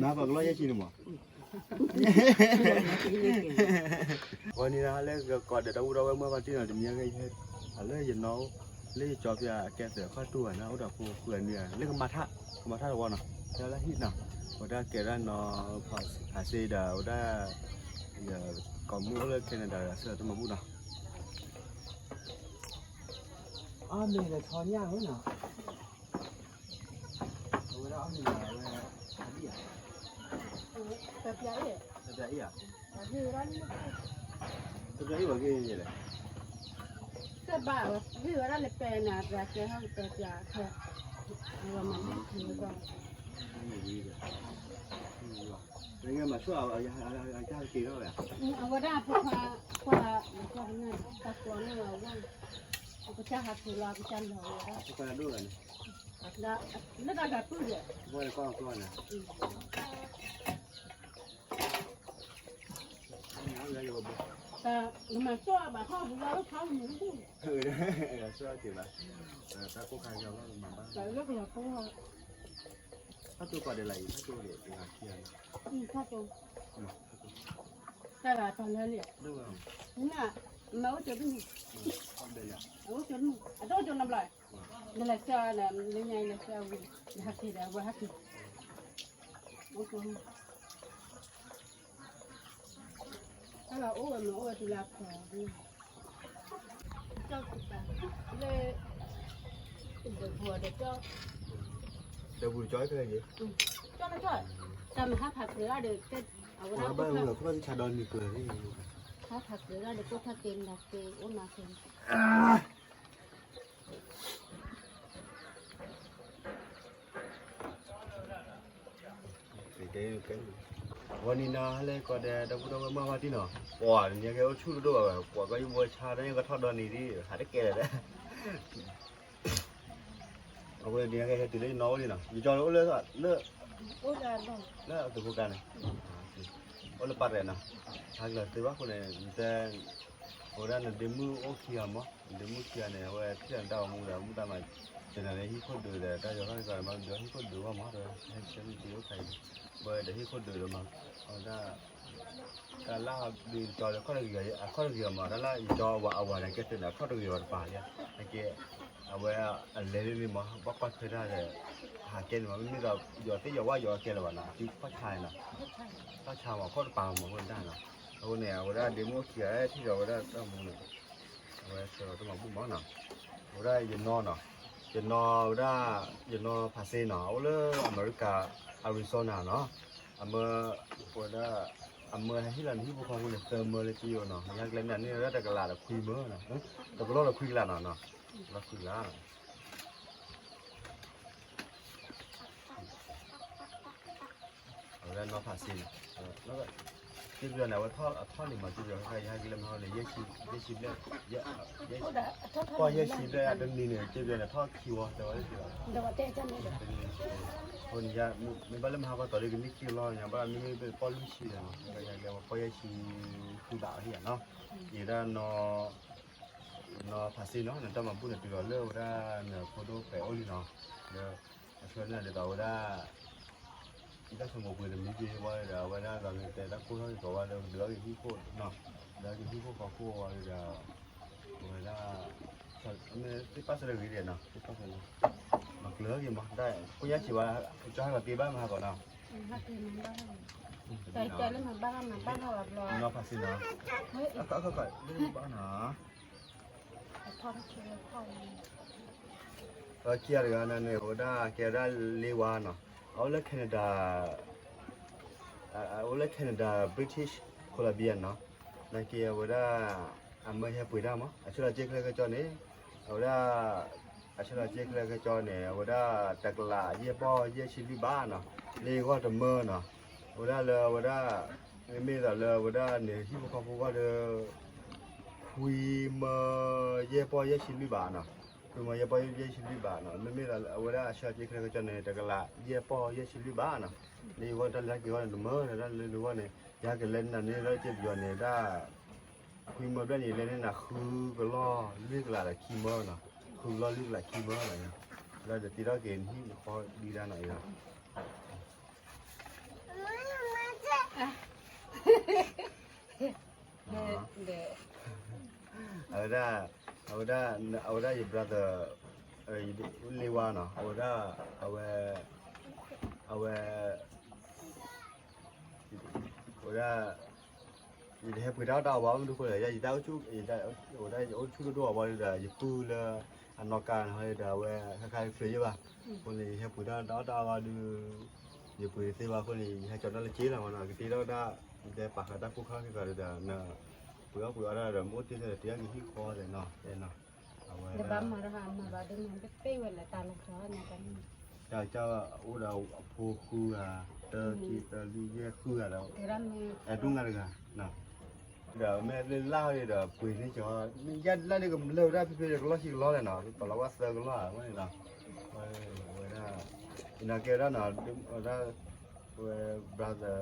နပှၤကလီယဲၢ်ဆံန့ၣ်မး, ဝဲန့ၣ်လၢကကိးဒီးတၢ်အူဒီးဝဲမုၢ်ဂီၤတံၢ်နီၤ တမံၤဂ့ၤ, အလၢယနီၣ်, လၢယကၠီဖဲအကဲသုးခီၣ်တူၢ်ဘၣ်န့ၣ် အိၣ်ဒီးဖိဃုအနွံ, လၢကမၤထၣ်, ကမၤထၣ်တဝီနီၤ, ဖဲလၢဟံၣ်နီၤ, ဝဲဒၣ်ကဲဒၣ်နီၤ, ဖးစ့ဒီး ဝဲဒၣ် ယကိးမုၣ်အိၣ်လၢ Canada ဒီးဆၢဒီးတၢ်မၤဘူၣ်နီၤ, အီၣ်မ့ၤလၢထီညၣ်ဝဲနီၤ, အဝဲဒၣ်အီၣ်မ့ၤလၢဝဲ, အဒံၣ်ဧါ, တပျၢ်အံၤ, တပျၢ်အံၤဧါ, တပျၢ်အံၤဝဲက့ၤလဲၣ်, စဲဘၣ်ဝဲ, ဂံၢ်ဝဲဒၣ်လၢပဲနၤ ပျၢ်ကဲဟီၣ်ကပဲပျၢ်ခဲ, အဝဲမၤန့ၢ်ခံဝဲကီၢ်, မ့ၢ်ဂ့ၤမၤဆိၣ်အက့ၤထီၣ်ဝဲ, အဝဲဒၣ်ဖိခွါ, ခွါ, တၢ်ကျီန့ၣ်ဝဲဝဲ, အကစၢ်ဟးက့ၤလီၤ အကစၢ်လီၤဝဲဒၣ်, ဖိခွါဒိၣ်ဂၤန့ၣ်, လၢတၢ်ဂၤပုၢ်ဒီး, ဘၣ်လၢကီၢ်ကီၢ်န့ၣ် နမၤစီၣ်ဘၣ်ထီၣ်ပူၤလီၤလၢဖးမုၢ်, စီၣ်က့ၤဘၣ်, တၢ်ကိၢ်ခါကလီၤမၤဘၣ်, လၢကလီၤဖိ, ဖးတိၢ်ကီးဒဲးလၢအံၤ ဖးတိၢ်ဒဲးတဂၤခံဂၤန့ၣ်, ဖးတိၢ်, တၢ်ဂၤတၢ်လၢလံ, မ့ၢ်အိၣ်ကၠိတမုၢ်, အိၣ်ကၠိတမုၢ်, အတအိၣ်ကၠိနီတဘျီ, နလဲၤဆှၢ, လၢညါအံၤလဲၤဆှၢဝံၤ, နဟဲက့ၤဒီးအဝဲဟဲက့ၤ, အိၣ်ကၠိ, တၢ်လၢအိၣ်ဝဲမ့ၢ်အိၣ်ဝဲတုၤလၢအခီ, ကၠီၣ်ကပၤ, လၢ, ဒီးပူၤဒီးကၠီၣ်, ဒီးပူၤကၠီၣ်, ကၠီၣ်, တၢ်မ့ၢ်ဟးဖးကြၢးဒီး, အဝဲဒၣ်, ဟးဖးကြၢးဒီးကိၣ်ထီၣ်က့ၤမတၤက့ၤအိၣ်နၤက့ၤ ဝဲနံၤနၤဟဲလၢကီးဒီး တၢ်ဘူၣ်တၢ်ဝဲၢ်မုၢ်ဂီၤတံၢ်နီၤ, ပှၤတနံၤကဲအိၣ်ဆူၣ်တဒိၣ်ဘၣ်ဝဲ, ပှၤကယဘှီဆါတၢ်ကထီၣ်ဒီနံၤဒ် ဟးတကဲလၢာ်ဒီး, အဝဲနံၤကဲဟဲတုၤလၢယနီၣ်အိၣ်လံနီၤ, ယကၠီအိၣ်လၢ, လၢ, လၢအသုးဖိကါန့ၣ်, အိၣ်လၢပၢ်ရဲၣ်နီၤ, ဟးကလီၤသုးဘၣ်အဃိန့ၣ်, တဲ အဝဲဒၣ်နဒ့မုၣ်အိၣ်ခံဂၤမး, နဒ့မုၣ်ခံဂၤန့ၣ် အဝဲထံၣ်အတၢ်ဂီၤမူဒီး မုၢ်တၢ်မၤ, ယနာ်လၢဟံၣ်ခိၣ်ဒုးဒီး တၢ်ယီၤထီၣ်က့ၤကီးန့ၣ် မၤဒုးဟံၣ်ခိၣ်ဒုးဂီၢ်မး, ဒီးဟဲဆၢမုၢ်တ့အိၣ်ခါအံၤ, ဘၣ်ဒီးဟံၣ်ခိၣ်ဒုးဒီးမၤ, အဝဲဒၣ်, တၢ်လၢဒုးကၠီဒီးခီၣ်တဂ့ၤ, အခီၣ်တဂ့ၤအီၤမး, တၢ်လၢယကၠီအဝၤအဝၤန့ၣ် ကဲသ့ၣ်န့ၣ် အခီၣ်တဂ့ၤအီၤတပၤလံ, အကဲ, အဝဲအလဲၤလံန့ၣ်မး ဘၣ်ကွၢ်ထွဲတၢ်ဒီး, ဟးကဲန့ၣ်မး မ့မ့ၢ်ဒီး, ယီၤသ့ၣ်ယီၤဝၣ်ယီၤကဲလၢၤဘၣ်နီၤ, တုၤခီၣ်ဆါနီၤ, ခီၣ်ဆါမး ခီၣ်တပၤမး အဃိန့ၣ်တၢ်နီၤ, အဃိန့ၣ် အဝဲဒၣ်ဒ့မုၣ်အိၣ်ခံဂၤထံၣ်ဒီး အဝဲဒၣ်တၢ်မူန့ၣ်, အဝဲဆၢဒီးတၢ်မၤဘူၣ်မးနီၤ, အဝဲဒၣ်ယနီၣ်နီၤ, ယနီၣ်ဝဲဒၣ်, ယနီၣ်ဖးစ့နီၤ, အအိၣ်လၢအမဲရကၤ, Arizona နီၤ, အမၢ, အဝဲဒၣ်, အမၢဟဲဟ့ၣ်လီၤနဟံၣ်ဖိဃီဖိန့ၣ် သၢမၢလၢကယိနီၤ, ယဟဲကလဲၤန့ၢ်န့ၢ်ဝဲဒၣ်တကလးဒီးခွံမၢနီၤ, တကလီၢ်ဒီးခွံကလးနီၤ, တကလီၢ်ခွံကလး အဝဲဒၣ်နီၣ်ဖးစ့န့ၣ်, က့ပယီၤန့ၣ် အဝဲထီၣ်အထီၣ်န့ၣ်မး က့ပယီၤ ယဟဲကလဲၤမဟါန့ၣ် ယဲၢ်ဆံဘျဲၣ်, ပီၢ်ယဲၢ်ဆံဘျဲၣ်တနံၤန့ၣ် က့ပယီၤန့ၣ် ထီၣ်ခံဝီ တဲဝဲလၢက့ၤလီၤ, အဃိန့ၣ် မ့ၢ်ဘၣ်လၢမဟါကီၢ်တီၤဒ်ကန့ၢ်ခံလီၤ ညါဘၣ်မ့မ့ၢ်ပီၢ်လွံၢ်ဆံဒီး ယဟဲကလဲၤဝဲပီၢ်ယဲၢ်ဆံဃုဘးအီၤဟံၣ်နီၤ, ယဲဒၣ်နီၣ် နီၣ်ဖးစ့နီၤ နတၢ်မၤဘူၣ်န့ၣ်တုၤလီၤလၢဝဲဒၣ်နဖိဒိၣ်ပဲာ်အိၣ်လံနီၤ, ဒီး အဆၢန့ၣ်ဒ်သိးဝဲဒၣ် တၢ်ဆိကမိၣ်ပှ့ၤတမံၤက့ၤဝဲဒီး အဝဲဒၣ်ဂၤမ့ၢ်တဲတၢ်ကိၢ်ထီၣ်က့ၤကိးဝဲဒီး ဒုးအီၣ်က့ၤဟံၣ်ခိၣ်နီၤ, ဒုးအီၣ်က့ၤဟံၣ်ခိၣ်ဃီခိၣ်ဝဲဒီး အဝဲဒၣ် မ့ၢ်သ့ၣ်ပၢ်ဆၢတဂ့ၤဒီးနီၤ သ့ၣ်ပၢ်ဆၢနီၤ, မၤကျၢၤက့ၤမး တၢ်ကိၢ်ညါစံးဝဲ ကၠီဟဲလီၤတ့ဘၣ်မဟါကီးနီၤ, နီၣ်ဖးစ့နီၤ, အခီခီခီ ဘၣ်နီၤ ခံဂၤတဂၤန့ၣ် အဝဲဒၣ်ကဲဝဲဒၣ်လ့ဝါနီၤ, အအိၣ်လၢ Canada, အအိၣ်လၢ Canada British Columbia နီၤ, နာ်က့အဝဲဒၣ် အမၢဟဲပှ့ၤတၢ်မး အဆၢလီၤစ့ချၢခဲကၠီန့ၣ်, အဝဲဒၣ် အဆၢလီၤစ့ချၢခဲကၠီန့ၣ် အဝဲဒၣ်တကလးယဲၢ်ပီၢ်ယဲၢ်ဆံလွံၢ်ဘးနီၤ, လ့ဂီၢ်တမၢနီၤ, အဝဲဒၣ်လၢအဝဲဒၣ် မ့မ့ၢ်ဒ်သိးလၢအဝဲဒၣ်န့ၣ် ဟံၣ်ဖိဃီဖိဂီၢ်ဒီး ခွံမၢယဲၢ်ပီၢ်ယဲၢ်ဆံလွံၢ်ဘးနီၤ, ခွံမၢယဲၢ်ပီၢ်ယဲၢ်ဆံလွံၢ်ဘးနီၤ, မ့မ့ၢ်ဒ်သိးလၢအဝဲဒၣ်အဆၢလီၤစ့ချၢခဲကၠီန့ၣ် တကလးယဲၢ်ပီၢ်ယဲၢ်ဆံလွံၢ်ဘးနီၤ, လ့ဂီၢ်တၢ်လၢက့ၤဂီၢ်န့ၣ်တမၢနီၤ, တၢ်လၢလ့ဂီၢ်န့ၣ် ယဟဲကလဲၤနၤန့ၣ်လၢက့ပယီၤန့ၣ်ဒၣ် ခွံမၢဘျဲၣ်န့ၣ် လဲၤန့ၢ်နၤဃုကလီၢ်လွံၢ်ကလးဒီးခံမၢနီၤ, ဃုကလီၢ်လွံၢ်ကလးခံမၢနီၤ, လၢဒီးတ့ထီၣ်က့ၤနဟံၣ်နဃီဒံဒၣ်နီၤအံၤလီၤ. ဝဲဒၣ်, အဝဲဒၣ်, အဝဲဒၣ်ယ brother လ့ဝါနီၤ, အဝဲဒၣ်, အဝဲ, အဝဲ, အဝဲဒၣ်, ယတဟဲပှ့ၤတၢ်အီၣ်တၢ်အီဘၣ် မနုၤအဃိလဲၣ်, ယတၢ်အိၣ်ဆူၣ်, ယတၢ်အိၣ်ဆူၣ်ဒိၣ်ဒိၣ်အီၤဘၣ်ဒီး ယပုၢ်လၢအနီၢ်ကါန့ၣ်ဒီး အဝဲဃၣ်ဃၣ်ချ့ယဲဘၣ်, အဃိန့ၣ် ယဟဲပှ့ၤတၢ်အီၣ်တၢ်အီဘၣ်ဒီး ယပှ့ၤတသ့ဘၣ်အဃိန့ၣ် ယဟဲကၠီၤတၢ်လၢက့လီၤမနီၤ, ကတ့ထီၣ်တၢ်, ယတဲပာ်ဃာ်တၢ်ဖိခါက့ၤကီးဒီး ပှ့ၤအီၣ်ပှ့ၤအီတၢ်ဒီး မ့ၢ်အိၣ်တ့ၢ်ဒီးတယၢ်ကဟံၣ်ဃီလဲၣ်နီၤ, တဲနီၤ, အဝဲ တၢ်ကအိၣ်ဒီးအဖိဃုဂၤ, တၢ်ကံၢ်တၢ်လံၢ်ယဲၢ်ဃုဂၤဒီး အဲၣ်ဒိၣ်ငါတဂၤ, ဒီးမ့ၢ်လၢ်လၢ်ဒီးပှ့ၤန့ၢ်ကီ, မ့ၢ်ယဲၢ်လၢ်န့ၣ်ကမျၢၢ်ဝဲဒၣ်ဖဲဖဲကလီၢ်ဆံကလီၢ်လဲၣ်နီၤ, ပလီၤဝဲသၢကလီၢ်ဝဲန့ၣ်လီၤ, ဝဲဒၣ်, ယနီၤကဲဝဲဒၣ်နီၤ, ဝဲဒၣ်, ဝဲ brother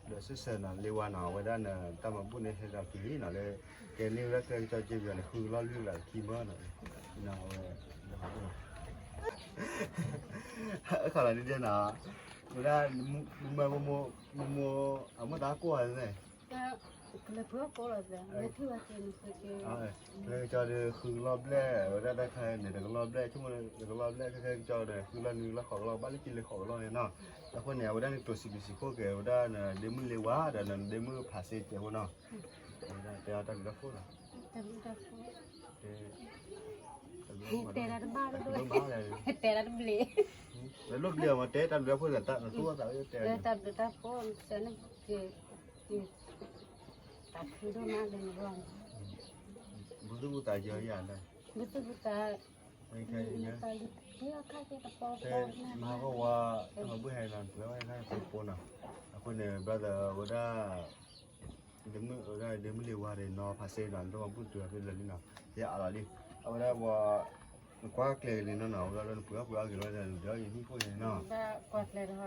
ဒီး sister နီၤ, လ့ဝါနီၤ, ဝဲဒၣ်နတၢ်မၤဘူၣ်န့ၣ်ဟဲဒီးတုၤလံနီၤ, လၢ ကဲန့ၢ်ဝဲဒၣ်ကျဲကစီၣ်က့ပယီၤန့ၣ် ဃုကလီၢ်လွံၢ်ကလီၢ်ခံမၢနီၤ, ဝဲ, အခီလီၤဒ်ဒဲနီၤ, ဝဲဒၣ်, မုၢ်မၢ်, မိၢ်မိၢ်အမိၢ်သးကိၢ်ဧါန့ၣ်, ကလၢကကီဒီးဃုကလီၢ်ဘျဲၣ်, ဝဲဒၣ်တၢ်ခါန့ၣ် တကလီၢ်ဘျဲၣ်, ဆိကမိၣ်တကလီၢ်ဘျဲၣ်, ခဲကကီဒီး ဃုကလီၢ်နွံကလီၢ်ဃိးကလီၢ်, ဘၣ်လၢက့လၢဃိးကလီၢ်န့ၣ်နီၤ, အဃိန့ၣ် အဝဲဒၣ်န့ၣ် တိၤစံးဘျုးစံးဖှိၣ်က့ၤ ဝဲဒၣ်နဒ့မုၣ်လ့ဝါ ဒီးနဒ့မုၣ်ဖးစ့ကဲးဖိနီၤ, တဲအီၤတၢ်ဘျုးတၢ်ဖှိၣ်လီၤ, တဲတၢ်တဘၣ်, တဲတၢ်တဘျုး, တဲတၢ်တဘျုး, တဲတၢ်ဘျုးတၢ်ဖှိၣ်, တၢ်ဘျုးတၢ်ဖှိၣ်, တၢ်ခုဒိၣ်မးလၢနဂီၢ်န့ၣ်, ဘုသူၣ်ဘုသးယီၤယၤလၢ, ဘုသူၣ်ဘုသး, ဖဲမဟါဂီၢ်ဝါ, တၢ်မၤဘူၣ်ဟဲနီၤ, ပှၤဝဲဟဲဖိဖိနီၤ, အဃိန့ၣ် brother ဝဲဒၣ်, ဝဲဒၣ်ဒ့မုၣ်လ့ဝါဒီး နီၤဖးစ့နီၤ, တၢ်မၤဘူၣ်တုၤဖဲလၢာ်လံနီၤ, ယအးလီၤလံ, အဝဲဒၣ်ပှၤ, နကွၢ်ကျဲၤန့ၣ်နီၤ, အဝဲဒၣ်လၢနပှ့ၤအီၣ်ပှ့ၤအီၣ်က့ၤလီၤဒီး နဒၢအီၣ်ယဟံၣ်ဖိန့ၣ်နီ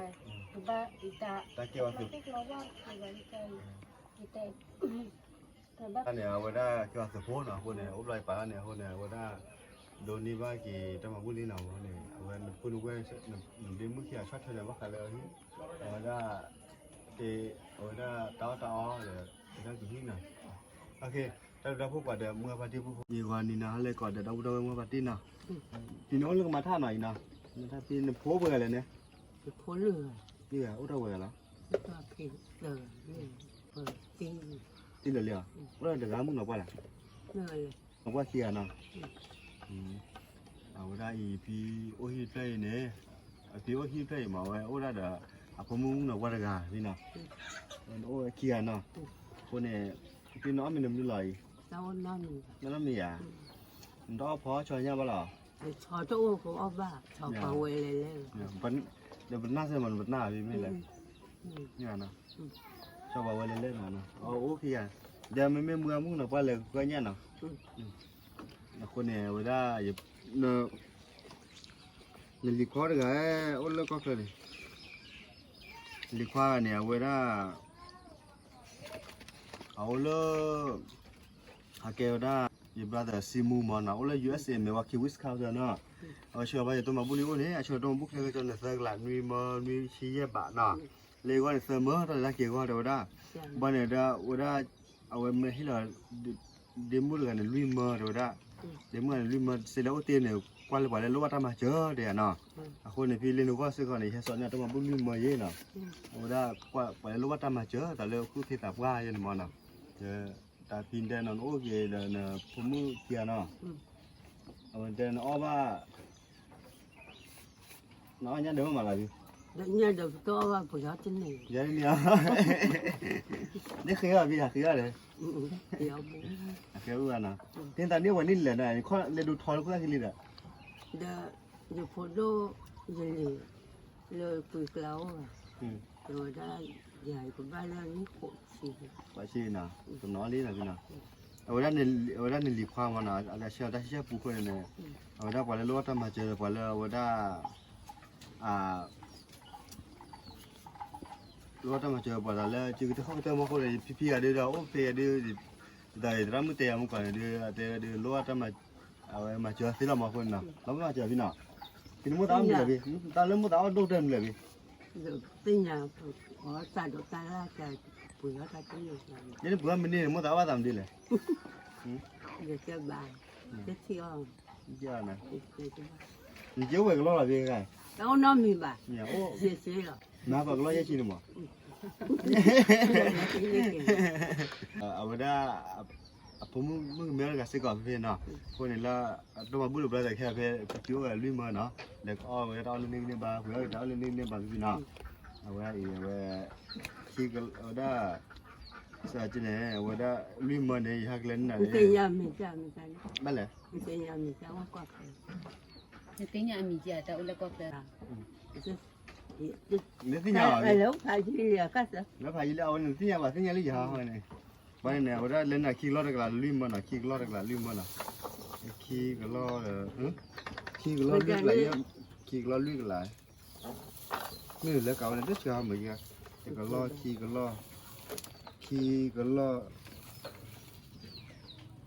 ၤ, တၢ်ကဲဝဲသုး, တၢ်န့ၣ် အဝဲဒၣ်ကဲဝဲသုးဖိနီၤ, အဃိန့ၣ် အိၣ်ဘျီယပာ်လီၤန့ၣ် အဃိန့ၣ် အဝဲဒၣ်, ဒိးန့ၢ်ဘၣ်က့ၤတၢ်မၤဘူၣ်လံနီၤ, အဃိန့ၣ် အဝဲနဖိနဝဲၢ်, နဒ့မုၣ်ခံဂၤဆီၣ်ထွဲဒီးဘၣ်ဃးလၢအဟံၣ်, အဝဲဒၣ်, က့, အဝဲဒၣ်တၢ်အီၣ်တၢ်အီဒီး, တၢ်ကဟံၣ်နီၤ, တၢ်ဘျုးတၢ်ဖှိၣ်ပှၤဒီးမုၢ်ဂၤဖါတံၢ်ဖိ, ယဂီၤနံၤနီၤ ဟါလၢကိးဒီး ဒီပုၢ်ဒီဝဲၢ်မုၢ်ဂၤဖါတံၢ်နီၤ, ဖံန့ၣ်အိၣ်လၢကမၤထၣ်နီၤအံၤနီၤ, မၤထၣ်ဖံန့ၣ်ဖိပှဲၤဂၤလဲၣ်န့ၣ်, အိၣ်တၢ်ဝဲၤဂၤလီၤ, တံၢ်လၢာ်လံဧါ, အိၣ်ဒီးတဂၤမုၣ်နီၤပှၢ်လဲၣ်, နီၤပှၢ်ခံဂၤနီၤ, အဝဲဒၣ်အံၤ ဖံအိၣ်ဟံၣ်ဖျၢၣ်အံၤန့ၣ်, ဖံအိၣ်ဟံၣ်ဖျၢၣ်အံၤမး အဝဲအိၣ်ဒၣ်ဒီး အဖိမုၣ်မုၣ်နီၤပှၢ်တဂၤဖံနီၤ, အိၣ်ခံဂၤနီၤ, အဃိန့ၣ်, ဖံနီၤအီၣ်မ့ၤန့ၣ်မနုၤလီၤအံၤ, နီၢ်မ့ၤဧါ, နတအီၣ်ဖီဆီညါဘၣ်လီၤ, ဒီးပနၢ်စဲမး နပနၢ်ဖံမ့ၢ်လဲၣ်, ဆီပှၤဝဲလဲၣ်လဲၣ်နီၤ, အိၣ်ခံဂၤ, ဒီးမ့မ့ၢ်မုၢ်ဂၤမုၣ်နီၤပှၢ်လဲၤကကွၢ်ညၣ်နီၤ, အဃိန့ၣ် အဝဲဒၣ် နလံၤခွါတဂၤ အိၣ်လၢကီၢ်ချၢန့ၣ်, လံၤခွါတဂၤန့ၣ် အဝဲဒၣ် အအိၣ်လၢ အကဲဝဲဒၣ် ယ brother စံမူမၢ်နီၤ အိၣ်လၢ ယူၢ်အ့ၣ်စ့ Milwaukee, Wisconsin နီၤ, အဝဲဆှၢဘၣ်ယတၢ်မၤဘူၣ်လံအိၣ်န့ၣ် အဆှၢတၢ်မၤဘူၣ်ခဲကၠီန့ၣ် သၢကလး နွံမၢ နွံဆံယဲၢ်ဘးနီၤ, လၢဂီၢ်န့ၣ် သၢမၢတၢ်လၢက့ၤဂီၢ်တဲဝဲဒၣ်, ဘၣ်န့ၣ်ဒီး ဝဲဒၣ် အဝဲမ့ၢ်ဟ့ၣ်လီၤ ဒ့မုၣ်တဂၤန့ၣ် လွံၢ်မၢတဲဝဲဒၣ်, ဒ့မုၣ်န့ၣ် လွံၢ်မၢ စ့လၢအိၣ်တ့ၢ်န့ၣ် ကွၢ်လၢပှၤလၢလိၣ်ဘၣ်တၢ်မၤစၢၤတဲယၤနီၤ, အဃိန့ၣ် ဖဲလၢနဂီၢ်စ့ၢ်ကီးန့ၣ် ယဟဲစိာ်န့ၢ်တၢ်မၤဘူၣ်လွံၢ်မၢယဲနီၤ, အဝဲဒၣ် ပှၤလၢလိၣ်ဘၣ်တၢ်မၤစၢၤ တၢ်လၢဃုခ့သးပှၢ်ယဲန့ၣ်မၢ်နီၤ, တၢ်ဖံတဲနီၤ နအိၣ်က့ၤဒီးနဖိမုၣ်ခံဂၤနီၤ, အဝဲတဲနအီၣ်ဘၣ် နအီၣ်ညၣ်ဒီးမ့ၢ်မးလီၤ, ညၣ်ဒီးပတအီၣ်ဘၣ်ပှၤယီတန့ၢ်, ယၤန့ၣ်, နဃ့အီၣ်ဘၣ် ဟးဃ့အီၣ်ဒီး, ဃ့အီၣ်ဘၣ်နီၤ, သ့ၣ်တၢ်န့ၣ်ဝဲန့ၣ်လဲၣ်နီၤ လဲၤဒိးထီလၢခိၣ်သၣ်ခံလံဒီး, ဒီးယဖိဒိၣ် ယလံၤ လၢကွံာ်ကျါအိၣ်ဘၣ်, တဲဝဲဒၣ် ယၤယကဘၣ်လၢနံၣ်ဃိးဆံ, ဃိးဆံနီၤ, တနီၤလံနီၤ, အဝဲဒၣ် အဝဲဒၣ်နလံၤခွါမၢ်နီၤ အလၢဆှၢတၢ်ဆံဆဲပူၤခိၣ်န့ၣ်, အဝဲဒၣ်ပှၤလၢလိၣ်ဘၣ်တၢ်မၤစၢၤ ပှၤလၢအဝဲဒၣ် လိၣ်ဘၣ်တၢ်မၤစၢၤပှၤတၢ်လၢစုကတၢၢ်ဃီကတၢၢ်မၢ်အဃိန့ၣ် ဖံဖံဂၤဒုးဒီးအိၣ်ဖဲဂၤဒုး, ဒီးသရၣ်မုၣ်တဲယၤမုၢ်ကီၢ်န့ၣ်ဒုး အတဲဒုးလိၣ်ဘၣ်တၢ်မၤ, အဝဲမၤစၢၤသ့လီၤမၢ်အဃိန့ၣ်နီၤ လီၤမၢ်မၤစၢၤဖံနီၤ, ဖံန့ၣ်မိၢ်သးအီၣ်မနုၤလဲၣ်ဖံ, တၢ်လၢမိၢ်သးအီၣ်ဒိၣ်ကတၢၢ်မနုၤလဲၣ်ဖံ, သ့ၣ်ညါ, ပှၤတၢ်ဒိးတၢ်လၢ်တၢ်ပှ့ၤအီၣ်တၢ်တန့ၢ်, ယဲန့ၣ်ပှၤမနုၤန့ၣ် မိၢ်သးအီၣ်ဘၣ်သးမနုၤလဲၣ် ယကဘၣ်, ယထံၣ်အီၤ, ယကဝဲၢ်ကလီလီၤဖဲဂၤ, တအိၣ်နီတမံၤဘၣ်, ယဲၢ်ဆံလီၤ, မၤပှၤကလီယဲၢ်ဆံန့ၣ်မး, အဝဲဒၣ် အဖိမုၣ်မုၣ်ကမဲတဂၤစ့ၢ်ကီးဖဲဖဲနီၤ, အဃိန့ၣ်လၢ အတၢ်မၤဘူၣ်တဘျီသးခဲဖဲ ကတုၤအိၣ်ဝဲလွံၢ်မၢနီၤ, လဲၤကအီၣ်ဝဲတၢ်အီၣ်လၢန့ၣ်န့ၣ်ဘၣ် ပှ့ၤအီၣ်တၢ်အီၣ်လၢန့ၣ်န့ၣ်ဘၣ်ဖဲဖဲနီၤ, အဝဲအံၤအဝဲ ခံကလီ အဝဲဒၣ် စၢ်ကန့ၣ် အဝဲဒၣ်လွံၢ်မၢန့ၣ် ယဟဲကလဲၤန့ၢ်နၤန့ၣ်, ဘၣ်လဲၣ်, နသ့ၣ်ညါအမံၤကဲတၢ်အိၣ်လၢကီၢ်ချၢ, နသ့ၣ်ညါအီၤ, လၢဖးယံၤလံအဝဲန့ၣ် သ့ၣ်ညါဘၣ်သ့ၣ်ညါလံယဟါန့ၣ်, ဘၣ်န့ၣ်န့ၣ် အဝဲဒၣ်လဲၤနၤခံကလီတကလးလွံၢ်မၢနီၤ, ခံကလီတကလးလွံၢ်မၢနီၤ, ခံကလီ ခံကလီလွံၢ်ကလး, ခံကလီလွံၢ်ကလး, မ့ၢ်လၢကးဝဲန့ၣ် တဆှၢမုၢ်ယါ, တကလီ ခံကလီ, ခံကလီ,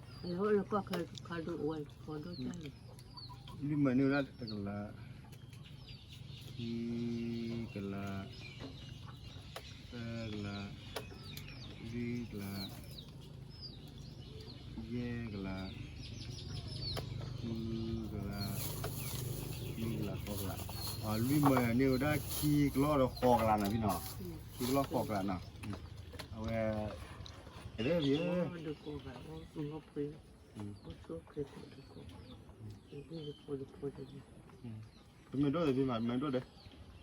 လွံၢ်မၢန့ၣ်ဝဲဒၣ်တကလး, ခံကလး, သၢကလး, လွံၢ်ကလး, ယဲၢ်ကလး, ဃုကလး, နွံကလး ဃိးကလး, လွံၢ်မၢန့ၣ်ဝဲဒၣ်ခံကလီဒီးဃိးကလးနီၤဖဲနီၤ, ခံကလီဃိးကလးနီၤ, အဝဲ ပမ့ၢ်ဒိၣ်သ့ၣ်ဖဲမး မ့ၢ်ဒိၣ်ဒီး,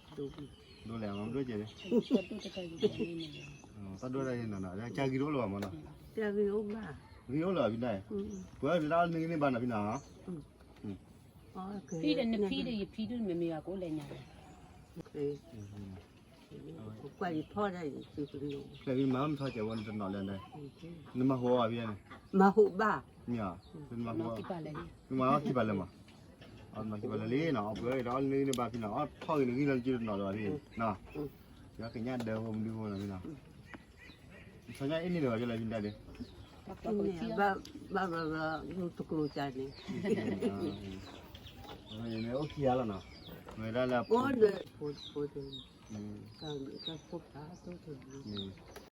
ဒိၣ်လဲၣ်မ့ၢ်ဒိၣ်ဒီး, တၢ်ဒိၣ်တၢ်ယဲၢ်နီၤနီၤ, ကၢ်ဂံၢ်တအိၣ်လၢၤဘၣ်မးနီၤ, ဂံၢ်အိၣ်လၢၤဘၣ်ဖဲန့ၣ်, ပှၤတၢ်အီၣ်လၢန့ၣ်န့ၣ်ဘၣ်နီၤဖဲနီၤ, ဖံဒီးနဖံဒီးယဖံဒိၣ်မ့ၢ်မ့ၢ်ဘၣ်ကအိၣ်လဲၣ်ညါလဲၣ် ဖျဲးဖံမၤမထီၣ်ကဲဝဲနတနီၤလဲၣ်န့ၣ်, နမၤဟူးအီၤဖဲန့ၣ်, မၤဟူးဘၣ်, မ့ၢ်, နမၤဟူး, နမၤအီၣ်ခံပာ်လၢမး, အမၤခံပာ်လၢလံနီၤ, အပှဲၤဒီးအီၣ်လၢန့ၣ်န့ၣ်ဘၣ်ဖဲနီၤ, အီၣ်ထီၣ်ဂ့ၤနဂံၢ်လီၤနကတနီၤလၢၤဘၣ်ဖဲ, ယကညၣ်ဒၢဖိမနုၤဖိနီၤဖဲနီၤ, ဆီညၣ်အ့ၣ်န့ၢ်လၢၤဘၣ်ဖဲလၢဖဲဒၣ်ဒီး, ဘၣ်ဘၣ်ဘၣ်ဘၣ်တကျိၤကၢ်န့ၣ်, အိၣ်ခံဂၤလီၤနီၤ, ဝဲဒၣ်လၢ ဖိဒီး, ဖိဒီး, တၢ်ဖိဖးတိၢ်တဘျုး,